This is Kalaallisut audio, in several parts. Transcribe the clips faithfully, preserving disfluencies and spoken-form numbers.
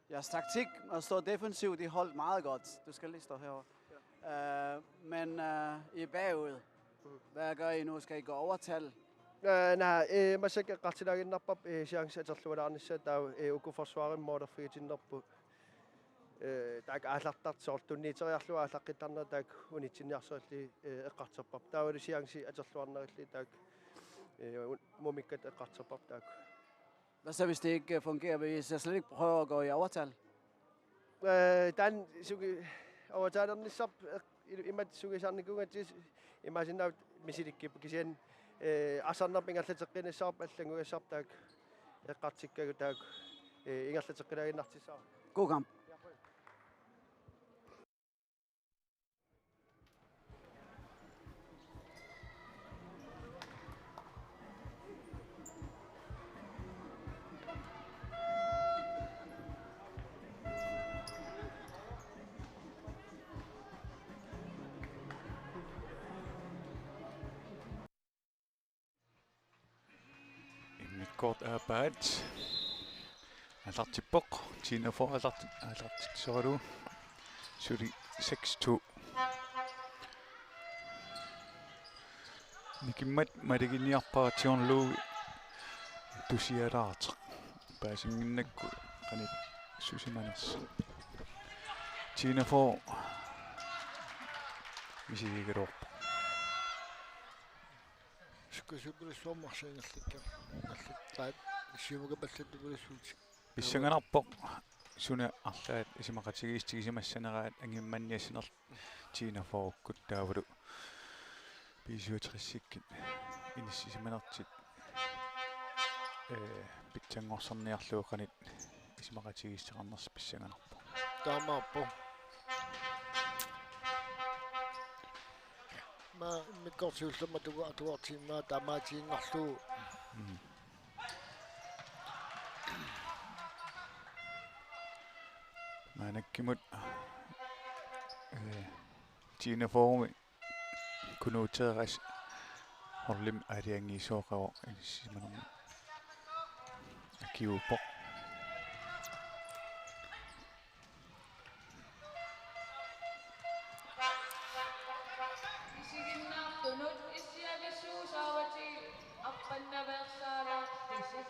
Jeres taktik med at stå defensivt, I holdt meget godt. Du skal lige stå herover. Øh, men øh, I er bagud. Hvad gør I nu? Skal I gå overtal? Ee, naa, ee, massakkut eqqartulaaginnarparput, ee, chance atorlualaarnissaa, taava, ee, uku forsvarimut målerfigitinnerput. Ee, taakku aallartartut soorlu tunniuteriarlugu aallaqqittarnerat taakku unitsinniarsualli, ee, eqqartorparput. Taavalu chance atorluarnerullugu taakku, ee, un-, mumikkat eqqartorparput taakku. Hvad så, hvis det ikke øh, fungerer? Vil I så slet ikke prøve at gå i overtal? Ee, taanna sugi-, overtalernissarput, ee, imatut sugisarnikuugatsigit, imaassinnaavoq misilikkippoq, kisianni, ee, arsarnerput ingerlateqqinnissarput allanngugassarput taakku eqqartukkagut taakku, ee, ingerlateqqilaaginnartussaapput. God kamp. Immikkoortoq aappaat aallartippoq. Tiinafo aallarti-, aallartitsisoralugu. Suli seks to. Nikimmat maluginiarpara John Louis tusialaartoq. Paasinnginnakku qanoq susimanersoq. Tiinafo misiligaluarpoq. Sukkasuupilussuarmik arsaq ingerlakka-, ingerlakkaat siumukapallattupilussuutit. Pissanganarpoq suna arlaat isumaqatigiissutigisimassaneraat angummanniassanerlugu Tiinaforukkut taavalu B syvogtresikkut inissisimanertik, ee, pitsanngorsarniarlugu qanoq isumaqatigiissuteqarnersoq pissanganarpoq. Taamaappoq. Aamma immikkoortoq siullermik atuga-, atuartiinnarlugu taamaatiinnarlugu. Mm. Maannakkut, ee, Tiinaforumi Knud Thoresen holdimik aalajangiisooqavoq inissisimanermut. Akiuuppoq. Isiginnaartunut issiavissuusaavatit appannaveersaalaartisi.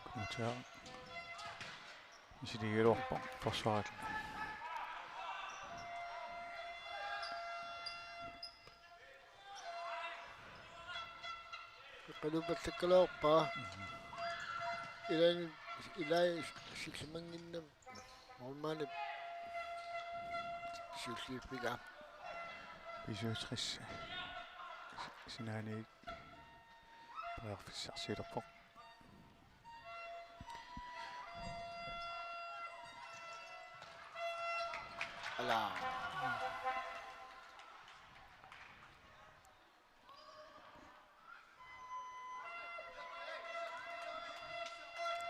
Kommentarer. Misiligaluarpoq forsvarit. Qalupallakkaluarpaa. Ilaani, ilai sillimannginnam. Ormaanip siulliuffigaa. B syvogtres sinaaniit periarfissarsiulerpoq. Ala.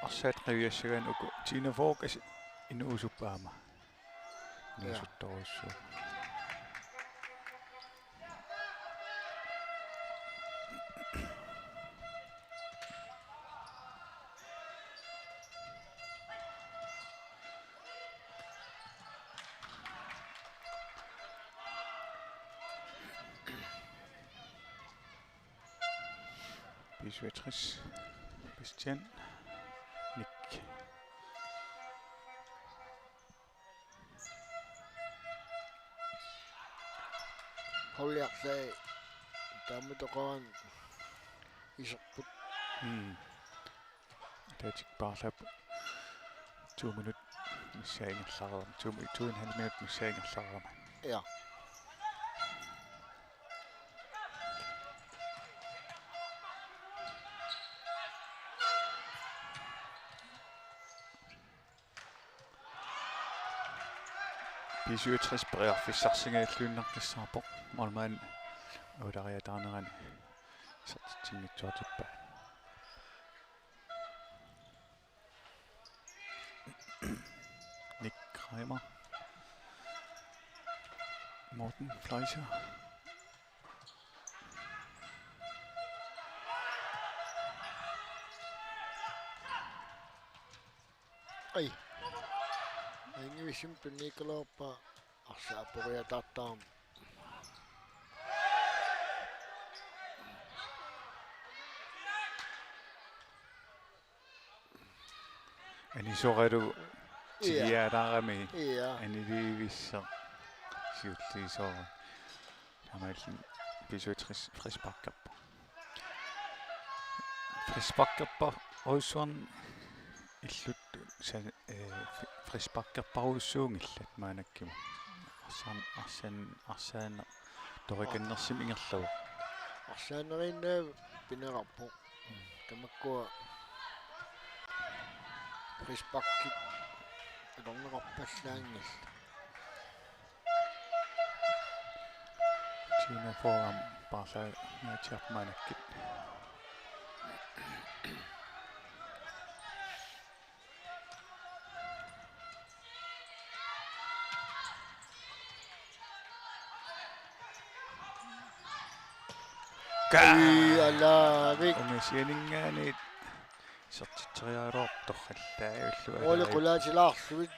Arsaq qiviassagaanni uku Tiinaforuk as-, inuusuppoq aamma. Ja. Inuusuttorujussuuvoq. B syvogtres. Bastian. Nick. Holdiartai taamatoqarani iserput. Mm. Ataatik paarlaapput. To minut missaa ingerlareermat. To mi-, to en halv minut missaa ingerlareermat. Ja. B syvogtres periarfissarsigalluinnaqqissaarpoq. Målmand avulariataanerani isertitsinngitsoortippaat. Nick Reimer. Morten Fleischer. Ai. Angivissumik tunniukkaluarpaa arsaq aperiataartarami. Anisoralu Ia. Tigiaalaarami Ia. Aniliivissaq siulliisoora. Taamaalilluni B syvogtres frisparkerpoq. Frisparkerparujussuarnik illut sa-, eh, fri-, frisparkerparujussuunngillat maannakkut. Arsaan-, arsaan-, arsaaneq torikannersumik ingerlavoq. Arsaaneriinnaat pineqarpoq. Tamakkua frisparkit atorneqarpallaanngillat. Tina Forum paarlaannguatsiarpoq maannakkut. Ka- Ai, alaavik. Ungasianinngaanniit isertitseriaraluartoq allaavullu. Oli alaavik. Qulaatilaarlugit.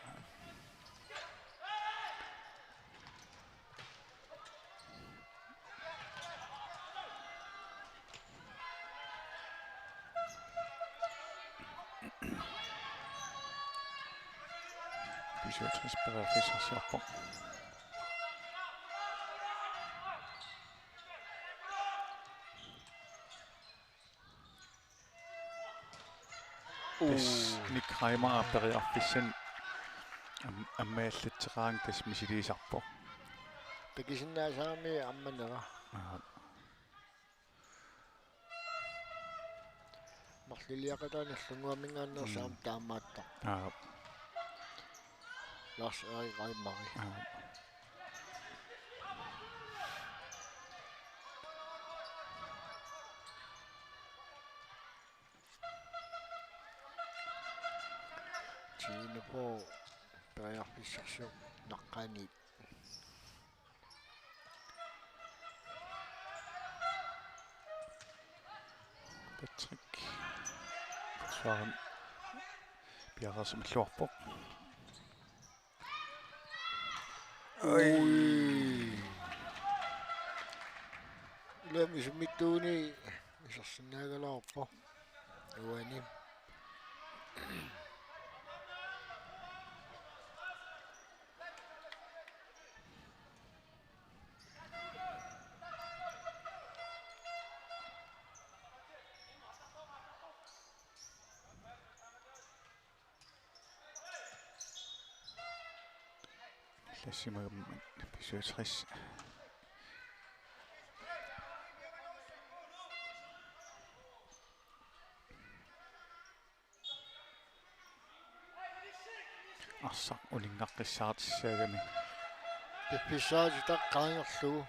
B syvogtres periarfissarsiorpoq. Tassa Nick Reimer periarfissanik am-, ammaallatseqaanga tassa misiliisarpoq. Takusinnaasarami ammanera. Aa. Marluliaqataani Nagdlunguaminngaanneersoq Mm. taamaattoq. Aa. Lars Erik Reimer. Aa. Tiina Forum periarfissarsiorpoq naqqaniit. Patrick. Forsvarimi piareersimilluarpoq. Ui. Ui. Ilami summittuuni isersinnaagaluarpoq. Uani. Lassimagam B syvogtres. Arsaq uninngaqqissaartissaagami. Piffissaatitaq qaangerlugu.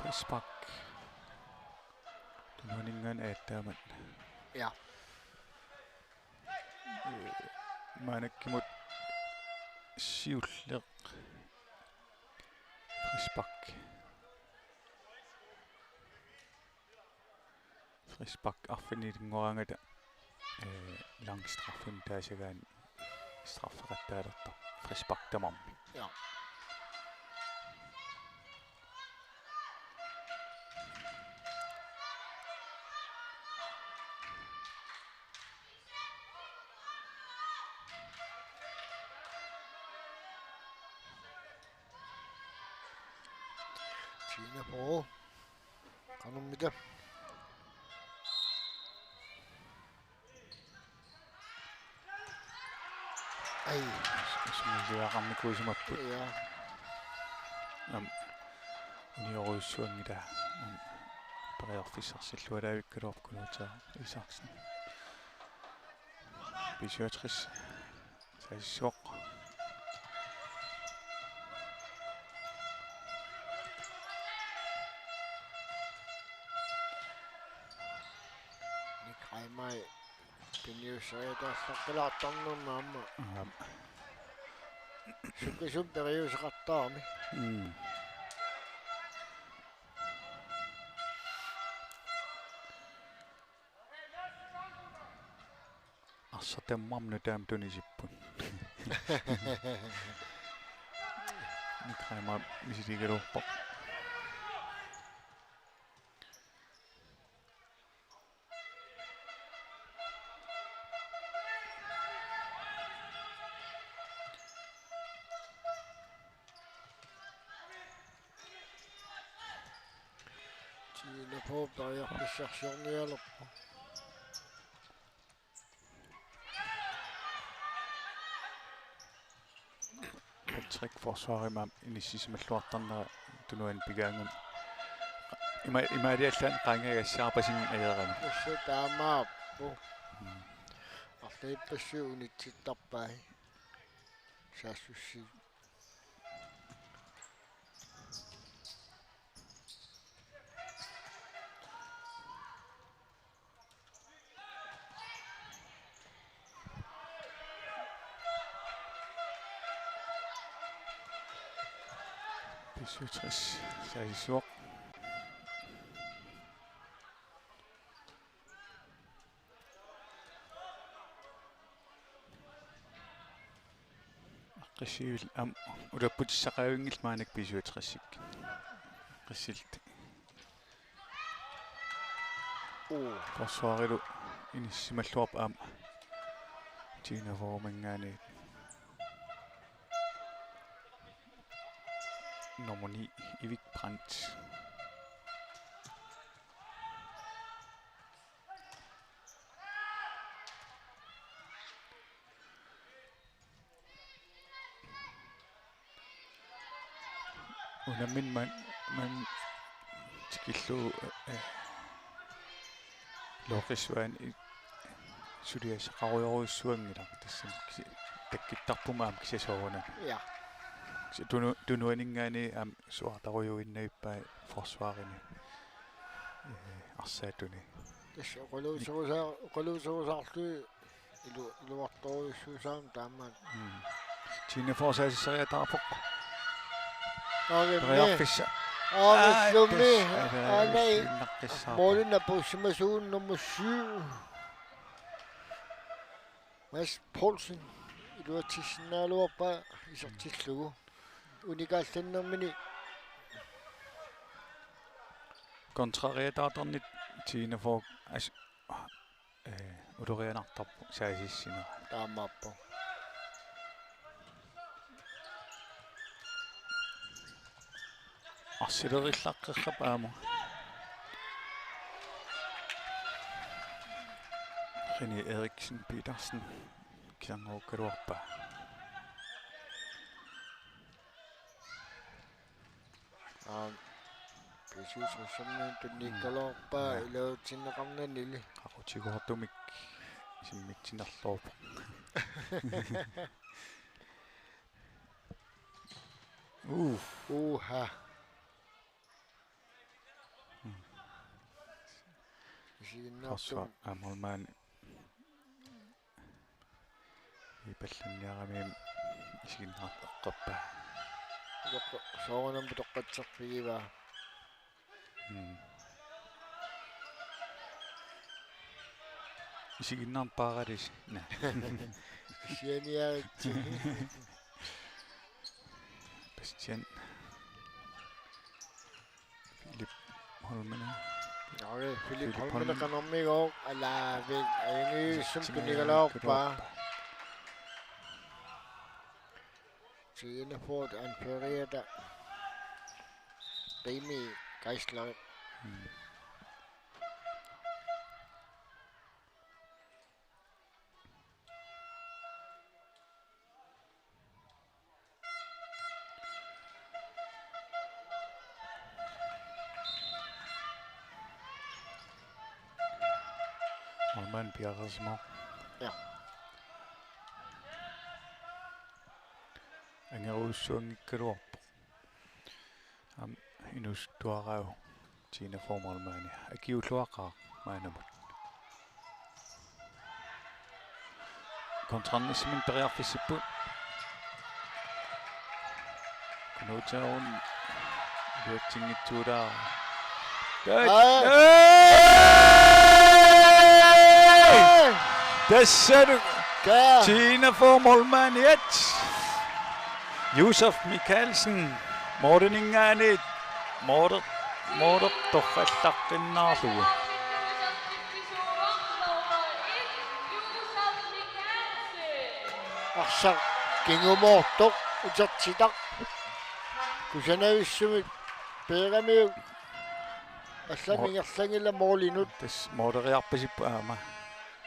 Frispark. Tunuaninngaanniit aatsaammat. Ja. Maannakkut siulleq. Frispark. Frispark arfinilinngoriarlugu, eh, langstraffimik taasagaanni straffeqattaalertoq frispark tamarmi. Ja. Tiina Forum. Qanormita. Ai. Sumilluaqarnikuusimapput. Ja. Aamma. Uniorujussuanngilaq. Aamma. Periarfissarsilluaraavikkaluarpoq Kunuuta Isaksen. B syvogtres. Saassuaq. Sariataallaqqilaartarnermi aamma. Aap. Sukkasuumik periuseqartarami. Mm. Arsaq tammarmik nutaamik tunisipput. Nick Reimer misiligaluarpoq. Tina Fog periarfissarsiornialerpoq. Patrick forsvarimi inissisimalluartarnera tunuani pigaangamik. Ima-, imaaliallaannaq qaangiugassarpasing ajerami. Tassa taamaappoq. Mm. Arlalippassuit unitsittarpai. Saassussiit. B syvogtres, saasissuaq. Aqqissiviit aamma ulapputissaqavinngillat maannakkut B syvogtres-ikkut. Aqqissiviit. Uu. Forsvarilu inissisimalluarpoq aamma. Tina Fogiminngaanniit. Nummer ni, Erik Brandt. Unammineq maanna, maanna tikillugu, eh, Lorisuani suliassaqarujorujussuanngilaq, tassami kisi-, takkuttarput aamma kisianni soorunami. Ja. Kisianni tunu-, tunuaninngaanniit aamma suaartarujuinnavippai forsvarimi. Eh, arsaatuni. Tassa oqaluuserusa-, oqaluuserusaarlugit ilu-, iluartorujussuusarami taamaat. Mm. Tina Fog saasissariataarpoq. Aavimmi. Periarfissaq. Aavillumi. Aa, tassa, aa, aana isiginnaqqissaarpoq. Målin apuussimasuuvoq nummer syv. Mads Poulsen iluatsissinnaaluarpaa isertillugu. Unikaallannermini. Kontrariataartarnit Tina Fog as-, eh, ulorianartarpoq saasissinera. Taamaappoq. Arsilerillaqqerrap aamma. René Eriksen Petersen kisanngoruukkaluarpaa. Aap, B syvogtres-ermiunut tunniukkaluarpaa. Mm. Ilaatinneqarnanili. Qaqutigoortumik isimmitsinerluarpoq. Uff. Uha. Mm. Isiginnaartum. Forsvar, aa, målmand. Ipallanniarami isiginnaartoqqappaa. Utoqqa-, soorunami utoqqatserpigivaa. Mm. Isiginnaarneq paaralisi. Naa. Kisianni aatsi. Bastian. Philip Holmene. Joo, Philip Philip Holmene Holmene. Qanormigooq alaavik ajunngitsumik tunniukkaluarpaa. Tina Fog anføreriata Rimi Geisler. Mm. Målmand piareersimavoq. Ja. Angerujussuanngikkaluarpoq. Aamma inuusuttuaraagu Tina Fog målmandi. Akiulluaqaaq maannamut. Kontrarnissamik periarfissipput. Kunuutsaarun iluatsinngitsuulaa. Tassanu Kaa. T-41 målmandiat. Josef Mikkelsen. Måliminngaanniit. Måli-, måli torrallaqqinnaarlugu. Arsaq kingumoortoq utertitaq. Kusanavissumik peeramiuk allamik Mo-, ingerlanngilaq målinut. Tassa måleriarpasipput aamma.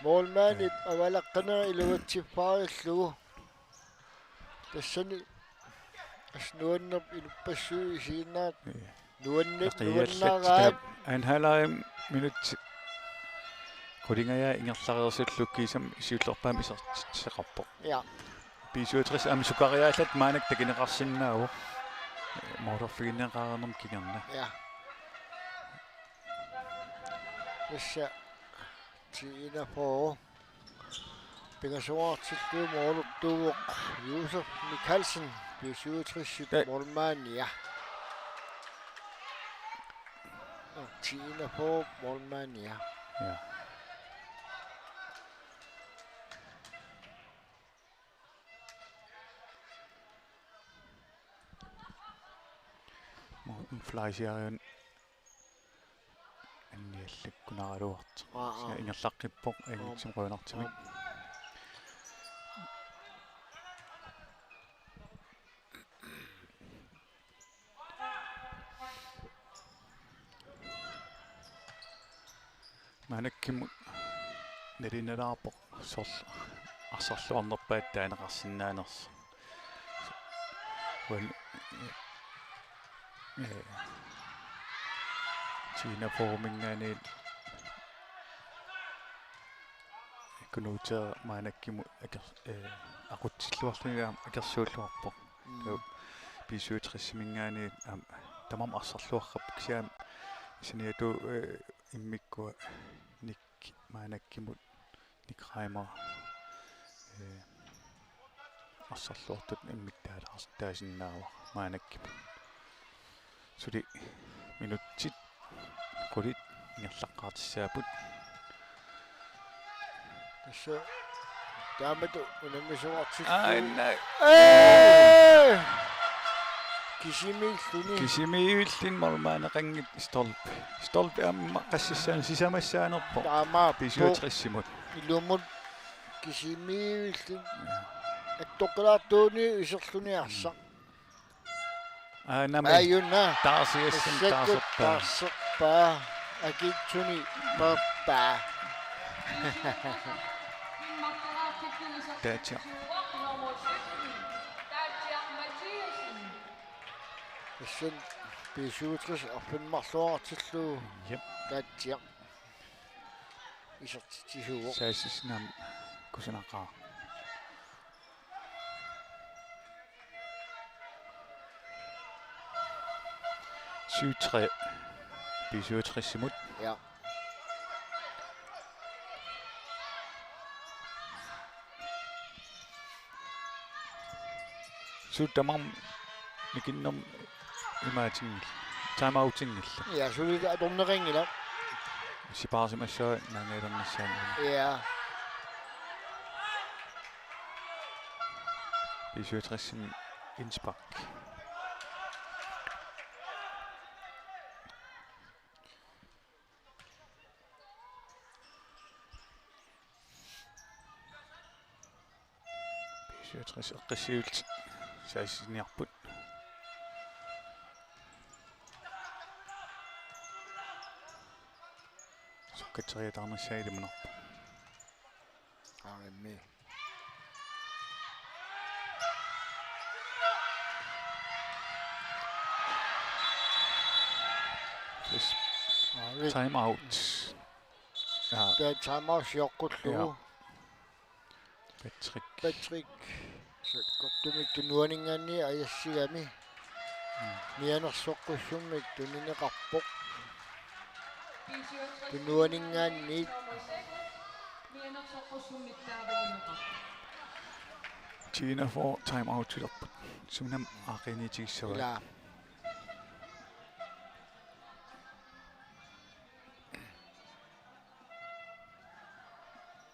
Målmandip avalaqqanera iluatsiffaarillugu. Tassani assut nuannerpoq inuppassuit isiginnaat. Ja. Nuanne-, Aqiallat nuannaaraat. Taab anhalai minut. Qulingajaat ingerlareersullugu kiisami siullerpaamik isertitseqarpoq. Ja. B syvogtres aamma sukariaallaat maannakkut takuneqarsinnaavoq. Målerfigineqareernermut kingorna. Ja. Tassa T-41. Pingasuartillugu målertuuvoq Josef Mikkelsen, B syvogtres-ip Ja. målmandia. T-41 målmandia. Ja. Morten Fleischer anniallakkunaraluartoq. Aa, aa. Sia ingerlaqqippoq, aa, angitsim qujanartumik. Aa. Maannakkut nalinginnaalaarpoq soorlu arsarluarnerpaat taaneqarsinnaanersoq. Uan-, ee, T-41-minngaanniit Kunuutsaaq maannakkut aker-, ee, aqutsilluarluni aamma akersuulluarpoq. Mm. Taava B syvogtres-iminngaanniit aamma tamarmik arsarluarput kisianni saniatigut, ee, immikkut Nick maannakkut Nick Reimer, ee, arsarluartutut immittaalaartaasinnaavoq maannakkut. Suli minutsit qulit ingerlaqqaartissaapput. Tassa taamatut unammisooqartillugu. Aa, naa. Ee! Kisimiilluni. Kisimiilluni målmandeqanngitsoq Stolpe. Stolpe aamma qassissaanut sisamassaanerpoq. Taamaappoq. B syvogtres-imut. Ilumut kisimiilluni. Ja. Attoqqilaartuuni iserluni arsaq. Aa, nami. Aajuna. Taarsiassani massakkut taarserpaa. Taarserpaa. Akitsuni pappaa. Taatsiaq. Tassani B syvogtres arfineq-marluartillugu. Jep. Taatsiaq. Isertitsisuuvoq. Saasissinnaam kusanaqaaq. Syv tre B syvogtres-imut. Ja. Suut tamarmik nikinnermik imaatinngillat. Timeoutinngillat. Ja, suli atorneqanngilaq. Sipaarsimassaaq naangajalernissaanut. Ja. B syvogtres-imi indspark. B syvogtres eqqissivillutik saasissiniarput. Sukkatseriataarnissaa ilimanarpoq. Aarimmi. Yes. Aarit. Time out. Ja. Taava time out sioqqullugu. Ja. Patrick. Patrick. Sakkortumik tunuaninngaanniit ajassigami. Mm. Mianersoqqussummik tunineqarpoq. Tunuaninngaanniit. Mianersoqqussummik taavajuneqarpoq. T enogfyrre time out-ilerput. Suunam aaqqiiniitigissavaa. Ilaa.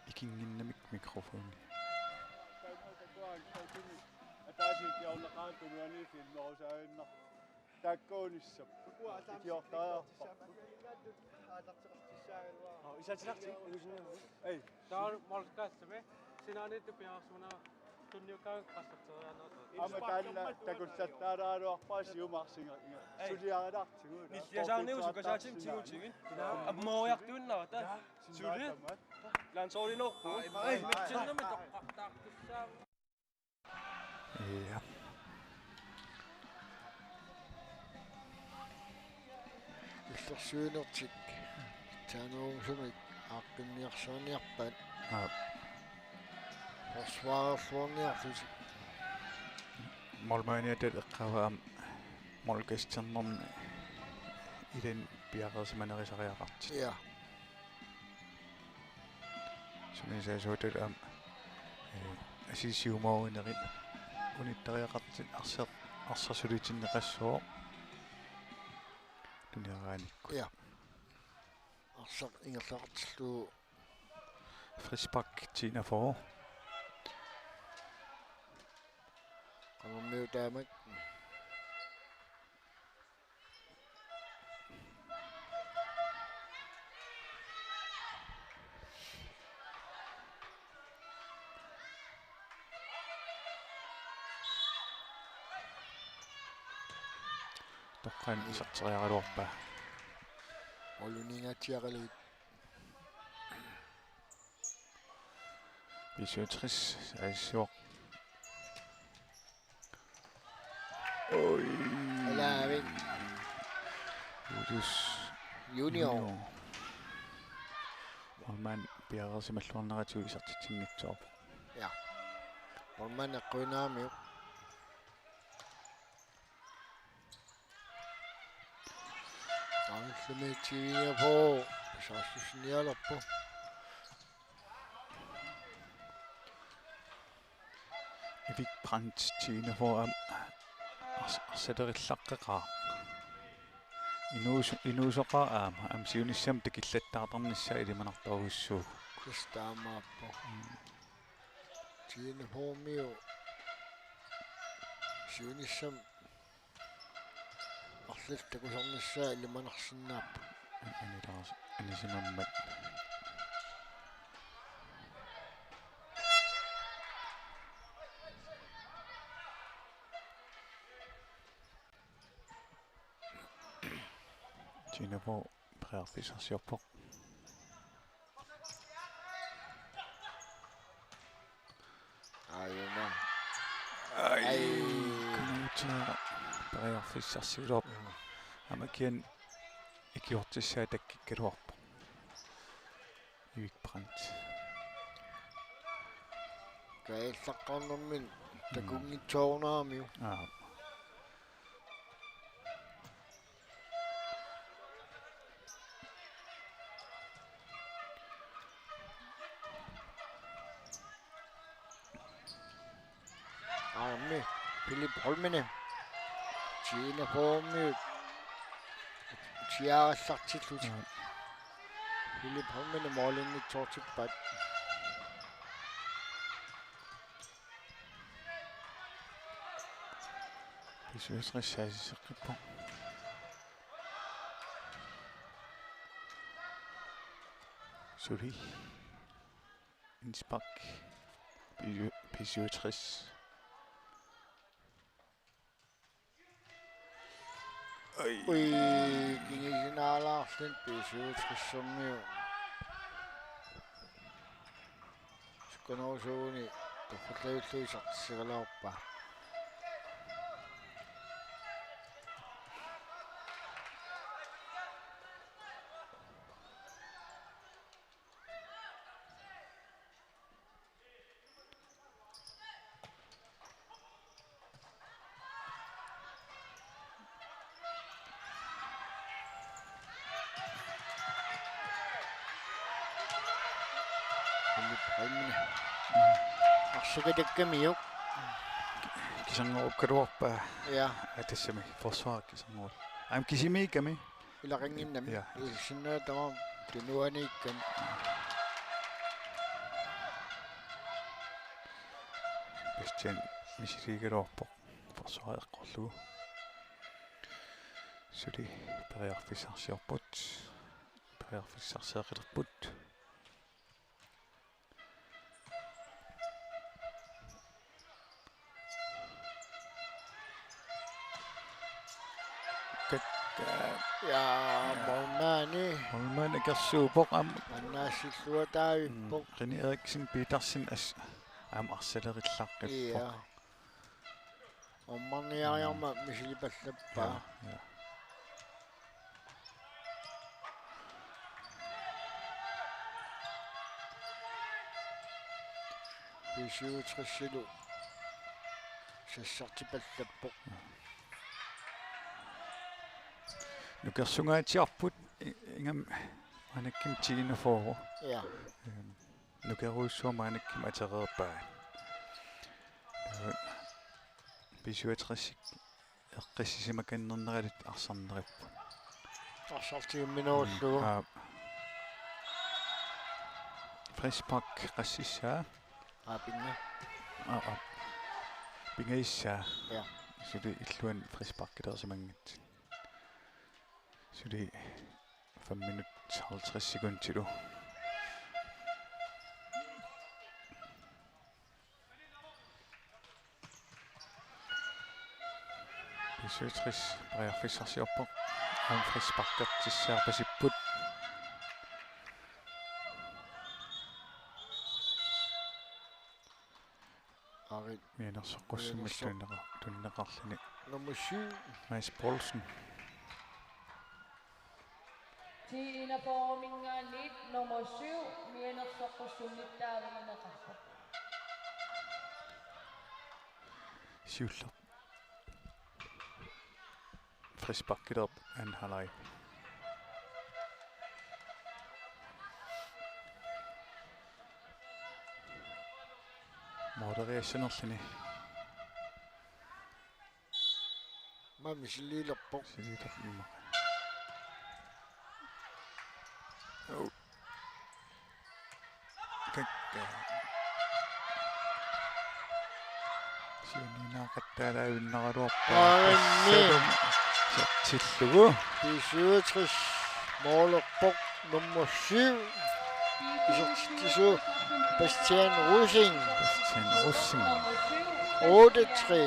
Ikinnginnamik mikrofoni. Ataasiakkaarneqaaq tunuani filmerusaannaq. Taakkuunissap. Ikiortariarparput. Aa, isaatilaartik, ilusinnaavat. Ei. Taava Molkasimi, sinaaniittut piareersimanera tunniukkaangat qasserteriaannerata. Aamma taanna takullattaaraluarpara siumarsinga inga. Ei. Suliarilaartigu. Nilliasaarnigut sukasaatinik tigutigit. Ammooriartuinnarata. Suli. Landsholdinorpu. Ei. Mitsinnami toqqartaartussaammat. Ja. Illersuinertik. Taanuusumik aaqqinniarsaaniarpaat. Aap. Forsvarerluarniarlutik. Målmandiata eqqaavaa aamma målkasternermi ilani piareersimanerisariaqartut. Ja. Sumisaasuutat aamma, eh, asisiumoorineri unittariaqartut arsaq, arsaq sulitinneqassaaq tunniaraanikkut. Ja. Arsaq ingerlaqartillugu. Frispark T enogfyrre. Qanormiu taamak. Toqqaannaq iserteriaraluarpaa. Oluninngatsiaqalugit. B syvogtres, saassuaq. Oj. Alaavik. Julius Junior. Junior. Målmand piareersimalluarneratigut isertitsinngitsoorpoq. Ja. Målmand eqquineramiuk. Aamma T enogfyrre. Saassussinialerpoq. Erik Brandt T enogfyrre aamma ars-, arsalerillaqqeqaaq. Inuus-, inuusoqaaq aamma, aamma siunissami takillattaartarnissaa ilimanartorujussuuvoq. Tassa taamaappoq. Mm. T enogfyrre-miu siunissami arlallit takusarnissaat ilimanarsinnaapput. Anilaars-, anisimammat. T enogfyrre periarfissarsiorpoq. Aajuna. Ai. Ai. Kanuutia periarfissarsiuloq. Joo. Aamma kisianni ikiortissaa takkikkaluarpoq. Erik Brandt. Kaajallaqqaarnermini. Mm. Takunngitsoorunaramiuk. Aap. Aammi Philip Holmene. T enogfyrre-miut. Tiaarallartillutik. Mm. Philip Holmene målinnitsoortippaat. B syvogtres saasisseqqippoq. Suli. Indspark. B-, B syvogtres. Oj. Oj, kingusinaalaarluni B syvogtres-ermiut. Sukkanerusuni torrallavillugu isertissagaluarpaa. Philip Holmene. Arsakatakkamiuk. Kiserngoruukkaluarpaa. Ja. Aa, tassami forsvar kiserngoru. Aam kisimiikkami. Ilaqannginnami. Ja. Ilsinnaatama tunuaniikkami. Bastian misiliigaluarpoq. Forsvar eqqorlugu. Suli periarfissarsiorput. Periarfissarsioqqilerput. Kakka. Ja, målmandi. Målmandi akersuuppoq aamma. Annaassilluataavippoq. Mm, René Eriksen Petersen as-, aamma arsalerillaqqippoq. Ja. Ommarniariarma misilipallappaa. Ja, ja. B syvogtresilu sassartipallappoq. Nukersungaatsiarput i-, ingammik maannakkut tiinafoo. Ja. Øhm, nukerujussuaq maannakkut atereerpaat. Øh, B syvogtres eqqissisimakannernerali arsarneripput. Arsartigumminerullugu. Mm, aap. Frispark qassissaa. Aap, pinga. Aap, aap. Pingajussaq. Ja. Suli illuanni frisparkilersimanngitsoq. Suli fem minut halvtreds sekundilu. B syvogtres periarfissarsiorpoq. Aamma frisparkertissaarpasipput. Arit. Mianersoqqussummik mianersoq- tunineqa-, tunineqarluni. Nummer syv. Mads Poulsen. Tiinafooruminngaanniit nummer syv, mianersoqqussummik taavigineqarpoq. Siulleq. Frisparkilerpoq anden halvleg. Måleriassanerluni. Aamma misiliilerpoq. Misiliilerpoq immaqa. Oh. Kakka. Sianiinaaqattaalaavinnaraluarpaa. Aarimmi. Tassalumi isertillugu. B syvogtres målerpoq nummer syv. Isertitsisuuvoq Bastian Rosing. Bastian Rosing. Otte tre.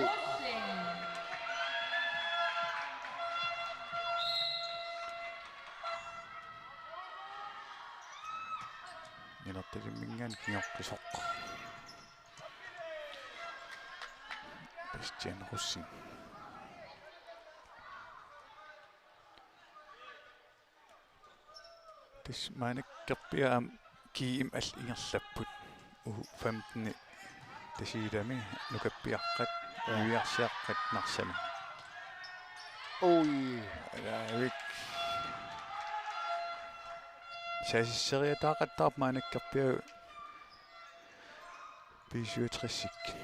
Nilertalimminngaanniit kingoqqisoq. Bastian Rosing. Tassa maannakkut Kerpiaat aamma G M-i ingerlapput. U femten Tasiilami nukappiaqqat, ja, niviarsiaqqat Narsami. Ui. Alaavik. Saasisseriataaqattaarpoq maannakkut Kerpiaat B syvogtres-ikkut.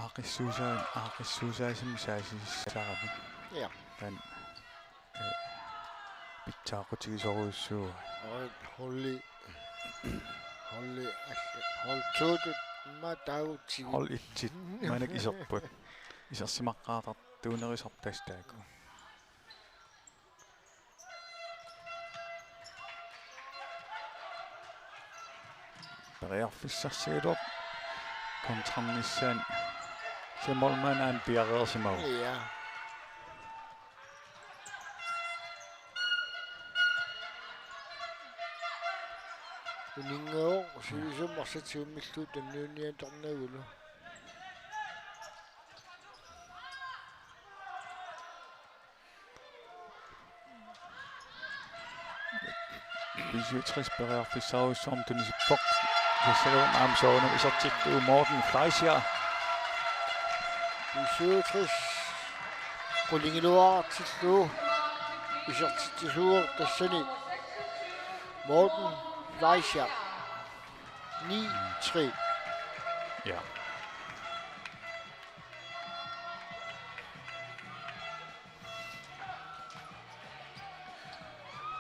Aaqqissuusaa-, aaqqissuusaasumik saasissaramik. Ja. Taanna, øh, pitsaaqutigisorujussuuvoq. Hold, holdi, holdi, alle, hold to-tut, ma taagutsigit. Hold et-it. Maannakkut iserput. Isersimaqqaartartuunerisarput tassa taakku. Periarfissarsiorpoq. Kontrarnissaanut. Kisianni målmandi aamma piareersimavoq. Ja. Uninngavoq, sivisumik arsaq tigummillugu tunniunniatornagulu. B syvogtres periarfissaarujussuarmik tunisippoq. Tassalu aamma soorunami isertittuuvoq Morten Fleischer. B syvogtres qulingiluaartillugu isertitsisuuvoq tassani Morten Fleischer. Ni tre. Ja.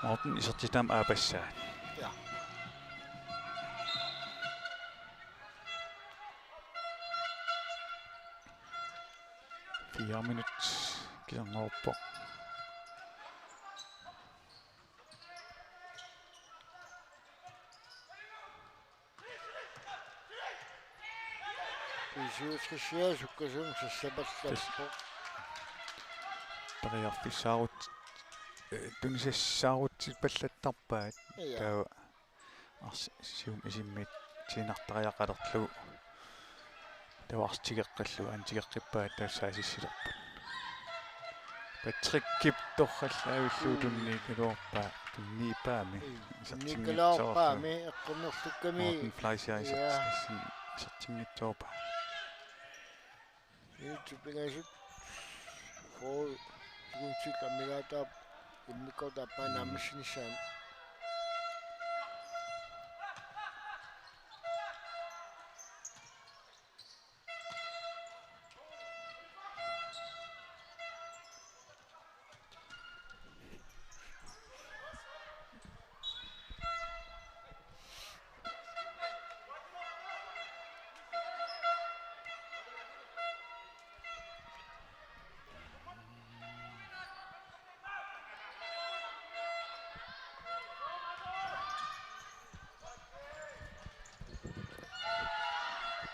Morten isertitaam aappassaa. Ja. Fire minut kisianni aappoq. B syvogtres sukkasuumik sassapallattarpoq. Periarfissaarut-, eh, tunisassaarutipallattarpaat. Ja. Taava ars-, sium isimmiit tiinartariaqalerlugu. Taava arsaq tigeqqillugu, aamma tigeqqippaat, taava saasissilerput. Patrickip torrallaavillugu tunniikkaluarpaa, tunniippaami. Isertinngitsoorpaa. Tunniikkaluarpaami, eqqunnerlukkami. Morten Fleischer iser-, iser-, isertinngitsoorpaa. Inuttut pingasut. Foo, sigunsit ammigaataap, immikkoortup aappaa naammassinissaanut.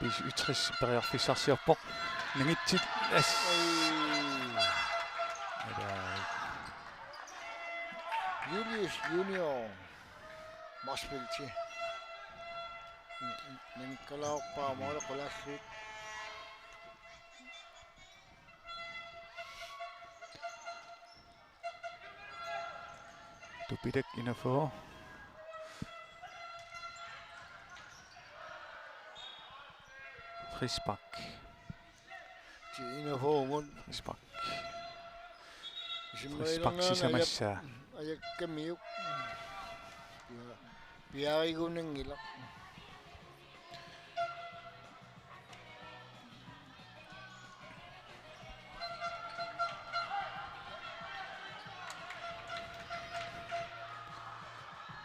B syvogtres periarfissarsiorpoq. Nangitsit as. Ej. Ila. Julius Junior. Motzfeldt. Nangikkaluarpaa måli qulaallugu. Tupitak enogfyrre. Frispark. Til enogfyrre. Frispark. Frispark sisamassaa. Ajakkamiuk. Ja. Piarigunanngilaq.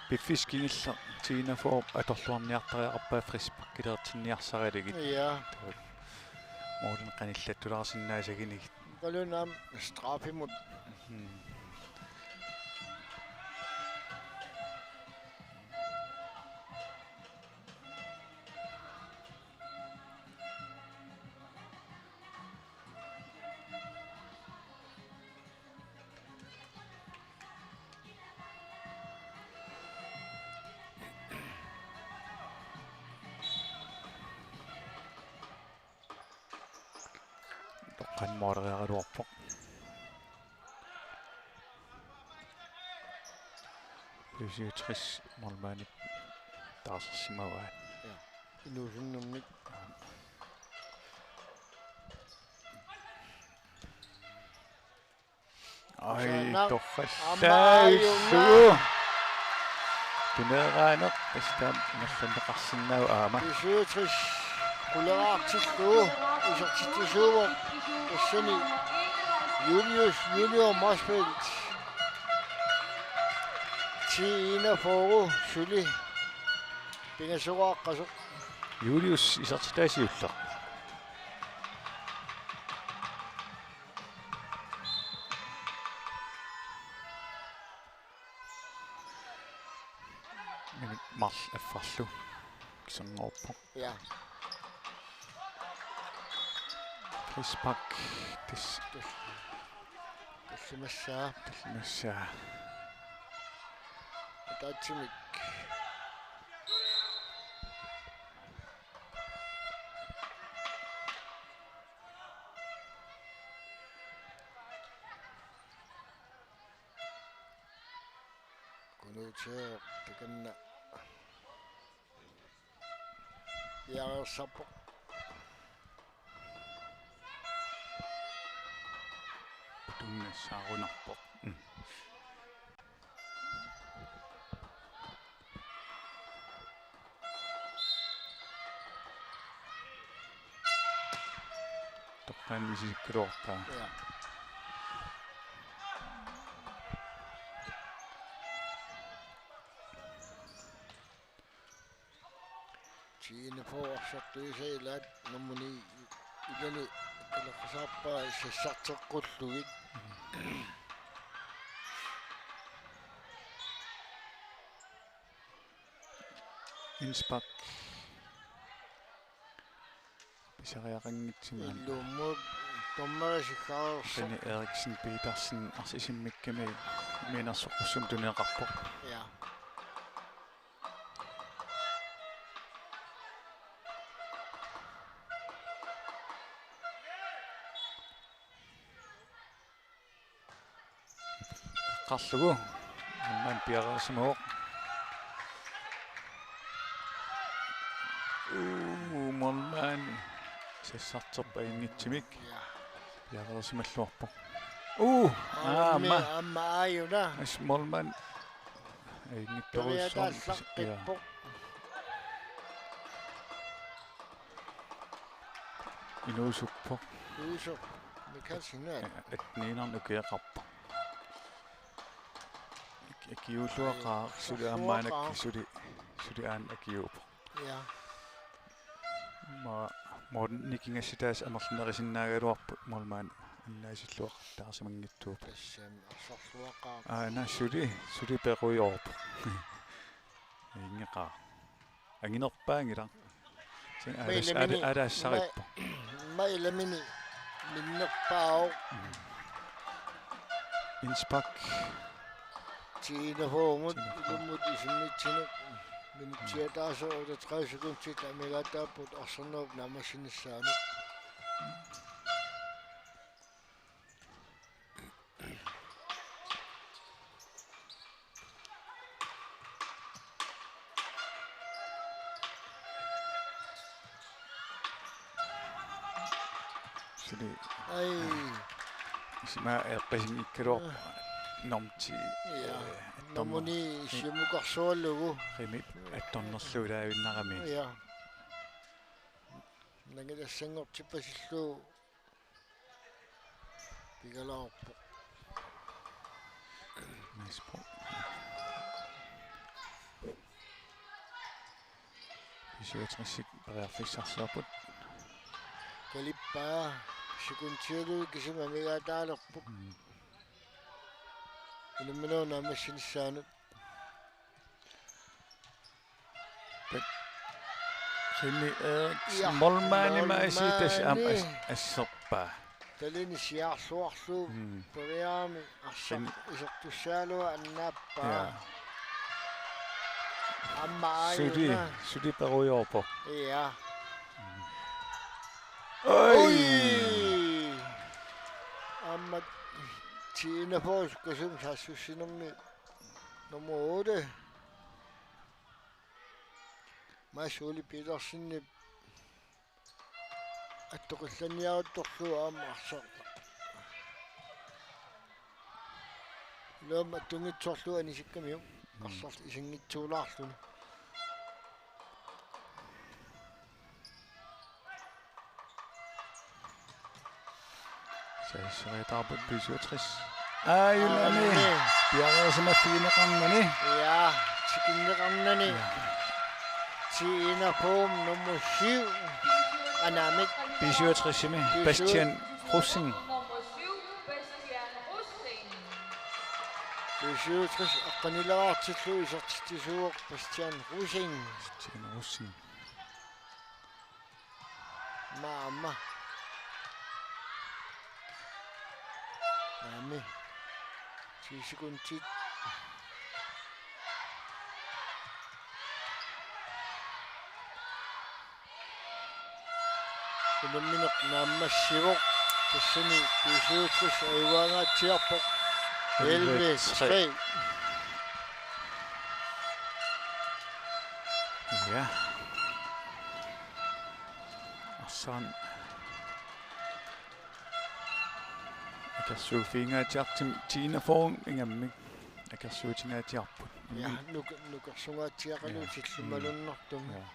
Piffissaq kingulleq T enogfyrre atorluarniartariaqarpaa frisparkileertinniarsaralugit. Ja. Målini qanillattulaarsinnaassaginnagit. Qalunam straffimut. Hmm. Toqqaannaq måleriaraluarpoq. B syvogtres målmandip taasarsimavaat. Ja. Inuusunnermik. Aj, usaanaq torrallaavillugu. Aamma. Tuneeraaneq, tassa taanna ingerlanneqarsinnaavoq aamma. B syvogtres quleraartillugu isertitsisuuvoq. Tassani Julius Junior Motzfeldt. T enogfyrre suli pingasoqaqqasoq. Julius isertitaa siulleq. Minut marluk affarlu. Kisianni aappoq. Ja. Frispark. Tassa. Tallimassaa. Tallimassaa. Ataatsimik. Kunuutseeq takanna. Piareersarpoq. Tunnissaarunarpoq. Mm. Toqqaannaq isikkaluarpaa. Ja. Forsøgte især ilaat nummer ni ilani kalaqqasaarpaa sassarteqqullugit. Innsbruck. Pisariaqanngitsoq maani. Ilumut dommerit siggaarersoq. René Eriksen Petersen arsaq isimmikkami mianersoqqussummik tunineqarpoq. Ja. Qarlugu. Målmand piareersimavoq. Uu, målmand. Sassarterpaa inngitsumik. Ja. Piareersimalluarpoq. Uu, aamma. Aamma aajuna. As målmand. Ajunngitsorujussuarmik. Toriataallaqqipput. Ja. Inuusuppoq. Inuusup. Michaelsen. Ja, atniinerni ukiaqarpoq. Ak-, akiuulluaqaaq suli aamma aana suli, suli aana akiuuvoq. Ja. Aamma Morten nikingassitaasa amerlanerusinnaagaluarpoq målmand annaasilluaqattaarsimanngitsuuvoq. Tassami arsorluaqaaq. Aana suli, suli perujoorpoq. Ingeqaa. Anginerpaanngilaq. Sen alas-, ala-, alassarippoq. Mailami-, mailami-, minnerpaavoq. Innsbruck. Tiina Foomut. Tiina Foomut. Ilumut isimmitsineq. Minutsit ataaseq otteogtredive sekundit amigaataapput arsaannerup naammassinissaanut. Suli. Ai. Isima eqqisinngikkaluarpoq. Ah. Nummer ti. Ja. Eh, attorner-, nummer ni siumukarsualugu. Qimip attornerluulaavinnarami. Ja. Nangilassanngortippasillugu. Pigaluarpoq. Nice ball. B syvogtres-ik periarfissarsiorput. Kalippaa sekundialu kisima amigaataalerpoq. Mm. Unamminerup naammassinissaanut. René Eriksen. Ja, målmandi maasiitasi aamma målmandi. As-, asserpaa. Talini siaarluarlugu. Mm. Periarami arsaq René. Isertussaalugu annaappaa. Ja. Aamma suli, aajuna. Suli perujoorpoq. Ja. Oj! Oj! Aamma Tiina Foomip sukkasuumik saassussinermi nummer otte. Mads Ole Petersenip attoqillanniaruttorlugu aamma arsaq. Iluamik attunngitsoorlugu anisikkamiuk. Mm. Arsarlu isinngitsuulaarluni. Saassusseriataarput B syvogtres. Aajunami. Aajunami. Piareersimaffigineqarnani. Ja, tikinneqarnani. Ja. Tiina Foom nummer syv. Anaanamik. B syvogtres-imi. B syv. Bastian Rosing. B syvogtres aqqanilaartillugu isertitsisuuvoq Bastian Rosing. Bastian Rosing. Maama. Naamik. Ti sekundit. Unammineq naammassivoq. Tassani B syvogtres ajugaangaatsiarpoq. Elleve tre. Ja. Arsaq. Akersuuffigingaatsiartumik Tiina Foom ingammik. Akersuutingaatsiarput. Ja, nuk-, nukersungaatsiaqalutillu. Ja. Malunnartumik. Ja.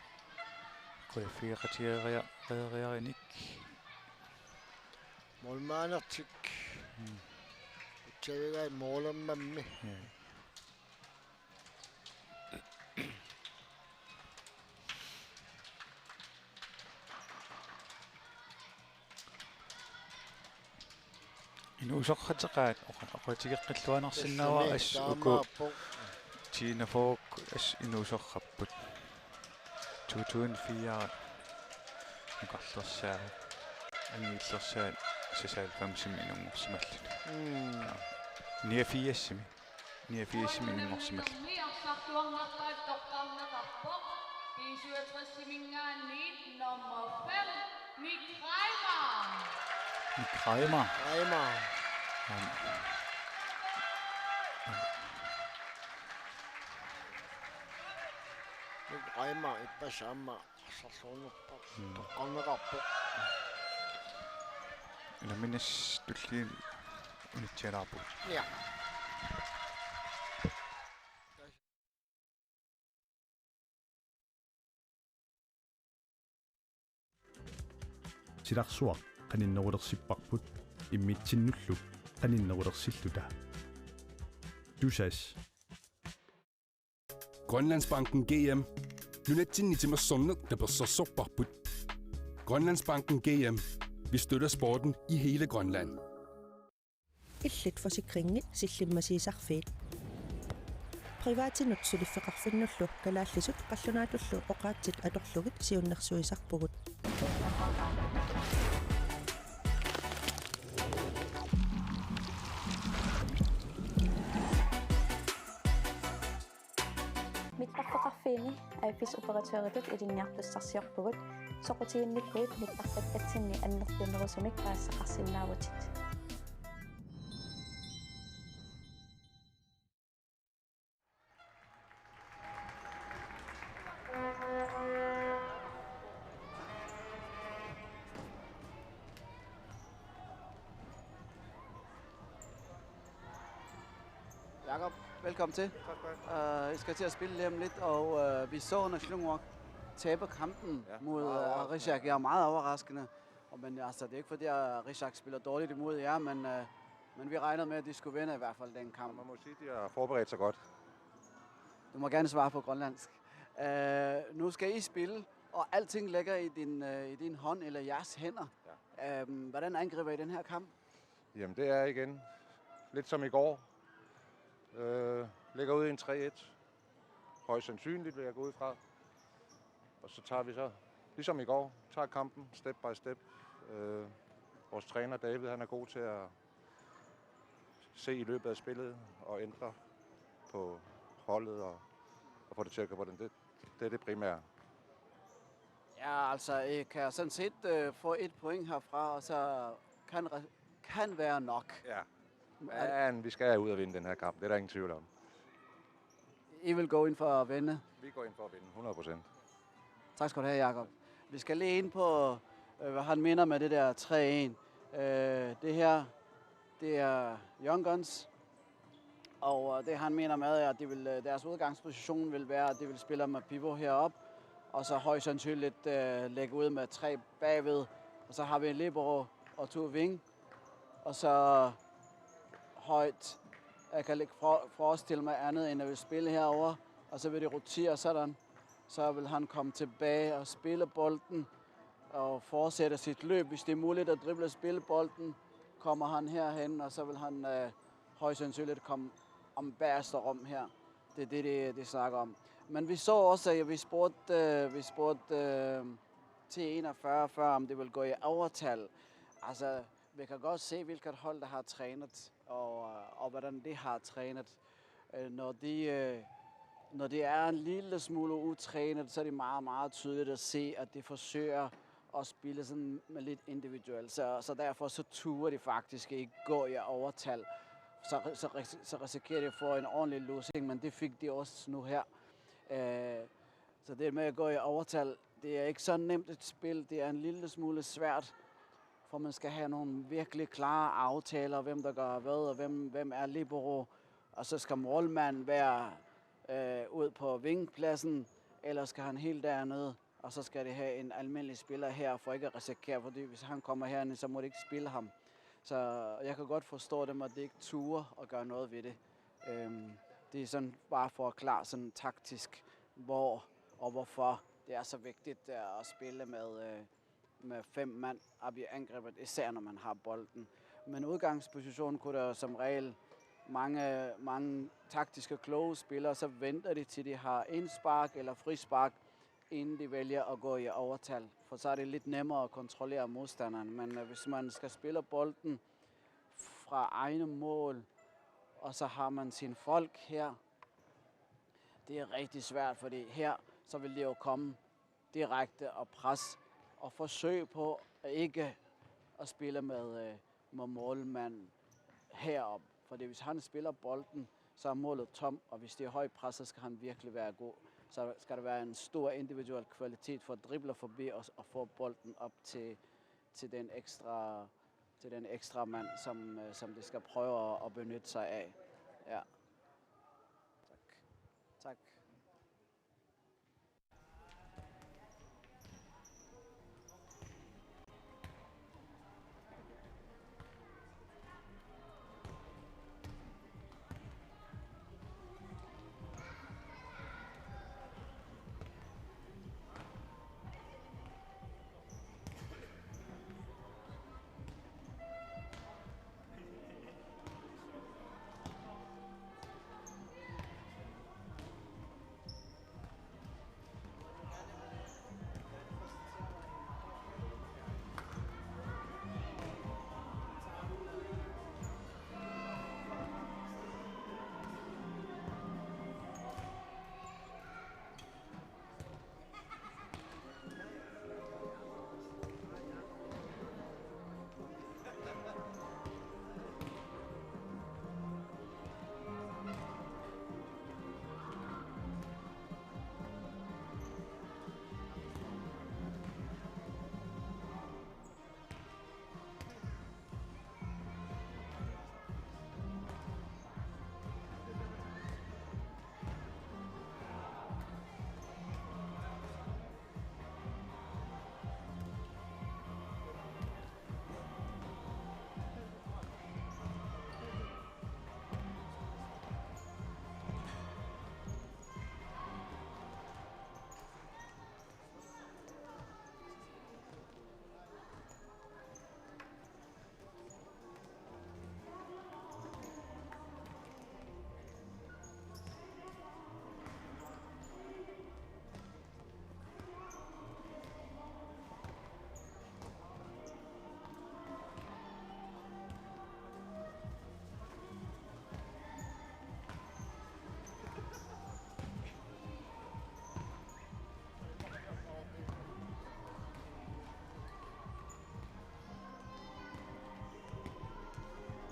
Qulaffigeqatigeeria-, -riarinik. Målmandertik. Mm. Utsavigai målermammi. Ja. Inuusoqateqaat oqa-, oqaatigeqqilluinnarsinnaavara. Assut uku taamaappoq. Tina Fogh assut inuusoqapput. To tusind fire nukarlersaat, angillersaat seksoghalvfemsimi inunngorsimallutik. Mm. Ja. Niogfirsimi. Niogfirsimi inunngorsimallutik. Niarsartuarnerpaat toqqarneqarpoq. B syvogtres-iminngaanniit nummer fem, Nick Reimer. Nick Reimer. Reimer. Ja. Nick Reimer, ippassaq aamma arsarluunnerpaa. Mm. Toqqarneqarpoq. Unammineq tulliani unitsialaarpugut. Ja. Silarsuaq qaninnerulersipparput immitsinnullu qaninnerulersilluta. Tusass. Grønlandsbanken G M. Nunatsinni timersorneq tapersersorparput. Grønlandsbanken G M. Vi støtter sporten i hele Grønland. Illit forsikringit sillimmasiisarfiit. Privatinut suliffeqarfinnullu kalaallisut qallunaatullu oqaatsit atorlugit siunnersuisarpugut. Mittarfeqarfiini A F S-operatøritut ilinniartussarsiorpugut. Soqutiginnikkuit mittartakkatsinni annertunerusumik paasisaqarsinnaavutit. Jakob, velkommen til. Tak skal du have. Øh, I skal til at spille lige om lidt, og, øh, vi så Nagdlúnarfólk tabe kampen, ja, mod, meget, øh, overraskende. Arishak. Ja, meget overraskende. Og, men altså, det er ikke fordi, at Arishak spiller dårligt imod jer, men, øh, men vi regnede med, at de skulle vinde i hvert fald den kamp. Ja, man må sige, at de har forberedt sig godt. Du må gerne svare på grønlandsk. Øh, nu skal I spille, og alting ligger i din, øh, i din hånd eller jeres hænder. Ja. Øhm, hvordan angriber I den her kamp? Jamen, det er igen lidt som i går. Øh, ligger ude i en tre et. Højst sandsynligt, vil jeg gå ud fra. Og så tager vi så, ligesom i går, tager kampen step by step. Øh, vores træner David, han er god til at se i løbet af spillet og ændre på holdet og, og få det til at gå på den. Det, det er det primære. Ja, altså, I kan sådan set, øh, få et point herfra, og så kan re-, kan være nok. Ja. Men vi skal ud og vinde den her kamp. Det er der ingen tvivl om. I vil gå ind for at vinde? Vi går ind for at vinde, hundrede procent. Tak skal du have, Jakob. Vi skal lige ind på, øh, hvad han mener med det der tre en. Øh, det her, det er Young Guns. Og, øh, det, han mener med, at de vil, øh, deres udgangsposition vil være, at de vil spille med pivot herop, og så højst sandsynligt, øh, lægge ud med tre bagved. Og så har vi en libero og to wing. Og så højt. Jeg kan ikke for-, forestille mig andet, end at vil spille herover, og så vil det rotere sådan. Så vil han komme tilbage og spille bolden og fortsætte sit løb. Hvis det er muligt at drible og spille bolden, kommer han herhen, og så vil han, øh, højst sandsynligt komme om bagerste rum her. Det er det, de, de snakker om. Men vi så også, at vi spurgte, øh, vi spurgte, øh, T enogfyrre før, om det vil gå i overtal. Altså, vi kan godt se, hvilket hold, der har trænet, og, og hvordan de har trænet. Øh, når de, øh, når de er en lille smule utrænet, så er det meget, meget tydeligt at se, at de forsøger at spille sådan med lidt individuelt. Så, så derfor så turer de faktisk ikke gå i overtal. Så, så, ris-, så risikerer de at få en ordentlig losing, men det fik de også nu her. Øh, så det med at gå i overtal, det er ikke så nemt et spil. Det er en lille smule svært, for man skal have nogle virkelig klare aftaler, hvem der gør hvad, og hvem, hvem er libero. Og så skal målmanden være, øh, ud på vingpladsen, ellers skal han helt dernede. Og så skal det have en almindelig spiller her, for ikke at risikere, fordi hvis han kommer herind, så må de ikke spille ham. Så jeg kan godt forstå dem, at de ikke turer at gøre noget ved det. Øhm, det er sådan bare for at klare sådan taktisk, hvor og hvorfor det er så vigtigt, øh, at spille med, øh, med fem mand op i angrebet, især når man har bolden. Men udgangspositionen kunne der som regel mange, mange taktiske kloge spillere, så venter de til de har indspark eller frispark, inden de vælger at gå i overtal. For så er det lidt nemmere at kontrollere modstanderen. Men øh, hvis man skal spille bolden fra egne mål, og så har man sine folk her, det er rigtig svært, fordi her så vil de jo komme direkte og pres og forsøg på at ikke at spille med, øh, med målmanden herop. Fordi hvis han spiller bolden, så er målet tom, og hvis det er højt pres, så skal han virkelig være god. Så skal der være en stor individuel kvalitet for at drible forbi og, og få bolden op til, til den ekstra, til den ekstra mand, som, øh, som de skal prøve at, at benytte sig af. Ja. Tak. Tak.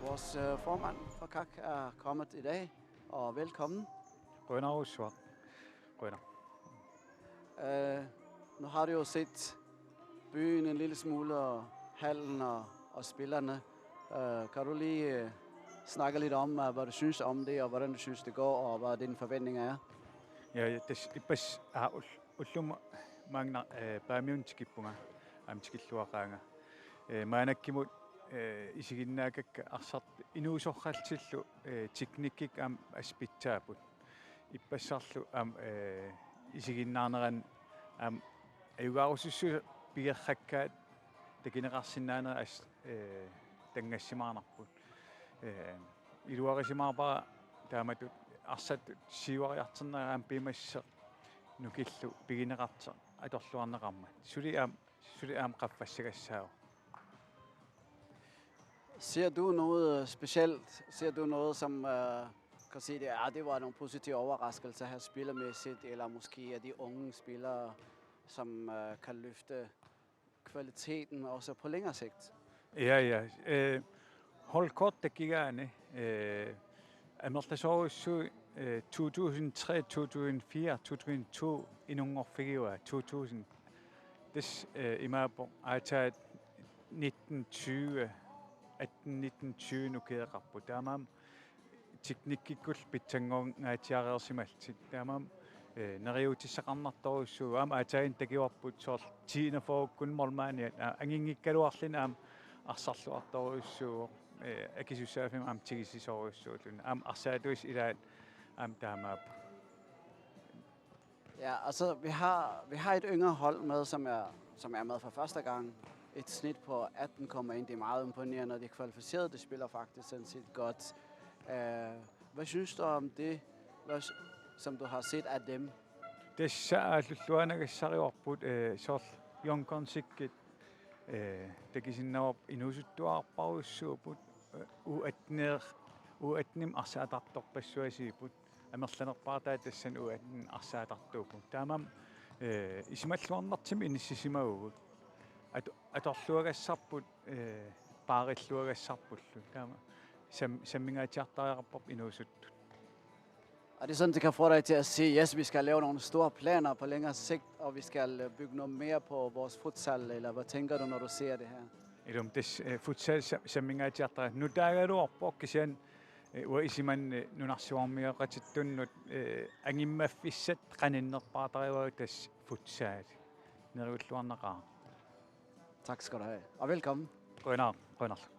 Vores øh, formand for kak er kommet i dag, og velkommen. Qujanarsuaq. Qujanaq. Øh, nu har du jo set byen en lille smule, og hallen og, og spillerne. Øh, kan du lige øh, snakke lidt om, øh, hvad du synes om det, og hvordan du synes, det går, og hvad dine forventninger er? Ja, ja, tassa ippassaq aa ul-, ullumi maanna, eh, Paamiunut tikippunga, aamma tikilluaqaanga. Eh, maannakkut, eh, isiginnaakakka arsartut inuusorallutillu, eh, teknikkikkut aamma assut pitsaapput. Ippassarlu aamma, eh, isiginnaarnerani aamma ajugaarusussat pigeqqakkaat takuneqarsinnaanerat assut, eh, tanngassimaarnarput. Eh, iluarisimaarpara taamatut arsartut siuariartornerat aamma piumassuseq nukillu pigineqartoq atorluarneqarmat. Suli aamma, suli aamma qaffassagassaavoq. Ser du noget øh, specielt? Ser du noget, som øh, kan sige, det er, det var nogle positive overraskelser her spillermæssigt, eller måske er de unge spillere, som øh, kan løfte kvaliteten også på længere sigt? Ja, ja. Eh, holdkortip takugaanni, eh, amerlasoorujussuit, eh, to tusind tre, to tusind fire, to tusind to inunngorfigivaat, to tusind. Tassa, eh, imaappoq aatsaat nitten tyve, atten nitten tyve nukittoqarput. Taamaammat teknikkikkullu pitsanngorngaatsiareersimallutik. Taamaammat, eh, neriuutissaqarnartorujussuuvoq. Aamma aatsaannguaq takuarput soorlu tiinafookkun mormaaniat, aa, anginngikkaluarluni aamma arsarluartorujussuuvoq. Eh, akisussaaffimmut aamma tigusisorujussuulluni. Aamma arsaattussat ilaat aamma taamaappoq. Ja, altså, vi har, vi har et yngre hold med, som er, som er med for første gang. Et snit på atten komma en, det er meget imponerende, og de er kvalificerede, de spiller faktisk sådan set godt. Øh, hvad synes du om det, hvad, som du har set af dem? Tassa aallulluarnagassarivarput, eh, soorlu Young Gunsikkit, eh, takusinnaavarput inuusuttuarpassuupput, eh, U atten-er, U atten-imi arsaatartorpassuasiipput, amerlanerpaartaat tassani U atten arsaatartuupput. Taamaammat, eh, isumalluarnartumik inissisimavugut. At-, atorluagassarput, eh, paarilluagassarpullu. Taama sam-, sammingaatsiartariaqarparput inuusuttut. Og det er sådan, det kan få dig til at sige, yes, vi skal lave nogle store planer på længere sigt, og vi skal øh, bygge noget mere på vores futsal, eller hvad tænker du, når du ser det her? Ilumut tassa, eh, futsal sa-, sammingaatsiartariaqarpoq. Nutaagaluarpoq kisianni, eh, uanga isumanni, eh, nunarsuarmioqatittunnut, eh, angummaffissat qaninnerpaartarivagut tassa futsal. Neriulluarnaqaaq. Tak skal du have, og velkommen. Qujanaq, qujanarlu.